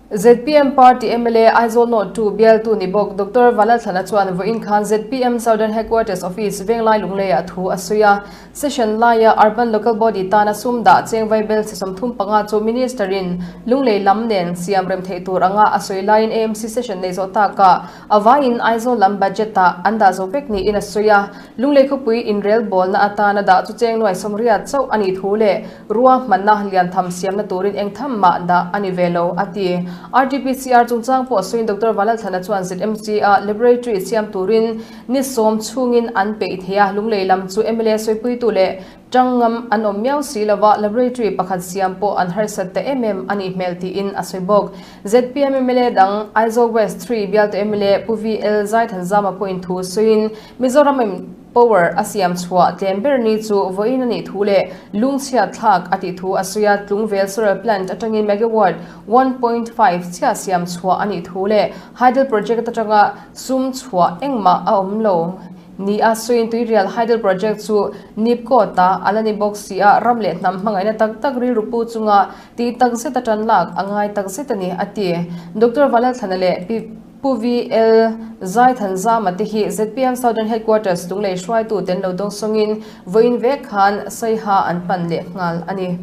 ZPM Party mla Aizawl North 2 bialtu ni bawk Doctor Vanlalthlana chuan vawiin khan ZPM Southern Headquarters Office Venglai Lungleiah thu a sawi a. Session laia Urban Local Body tana sum dah cheng vaibel chhe 35 chu Minister in Lunglei lam nen siam rem theih tur anga a sawi laiin AMC session nei zawh takah a vaiin Aizawl lam budget ah an dah zo vek niin a sawi a. Lunglei khawpui inrelbawlna atana dah chu cheng nuai 80 chauh a nih thu leh ruahmanna lian tham siamna turin eng tham mah dah a ni ve lo, a ti. RTPCR chungchang pawh sawiin Doctor Vanlalthlana chuan ZMC-a laboratory siam turin ni 10 chhungin an peih thei a, Lunglei lam chu mla sawipuitu leh tangngam an awm miau si lova laboratory pakhat siam pawh an harsat ta em em a nih hmel tiin a sawi bawk. ZPM mla dang Aizawl West 3 bialtu mla Pu VL Zaithanzama pawhin thu sawiin Mizoram Power a siam chhuah tlem ber ni chu vawiin a nih thu leh lungchhiat thlak a tih thu a sawi a, Tlungvel Solar Plant atangin megawatt 1.5 chhia siam chhuah a nih thu leh Hydel Project atanga sum chhuah engmah a awm lo ni a sawiin Tuirial Hydel Project chu Nipco ta a la ni bawk si a, ram leh hnam hmangaihna tak tak rilru pu chunga tih tak zet atan lak a ngai tak zet a ni a ti. Doctor Vanlalthlana leh Pi. Pu VL Zaithanzama te hi ZPM Southern Headquarters Lunglei hruaitu ten lo dawngsawngin vawiin vek khan Saiha an pan leh nghal a ni.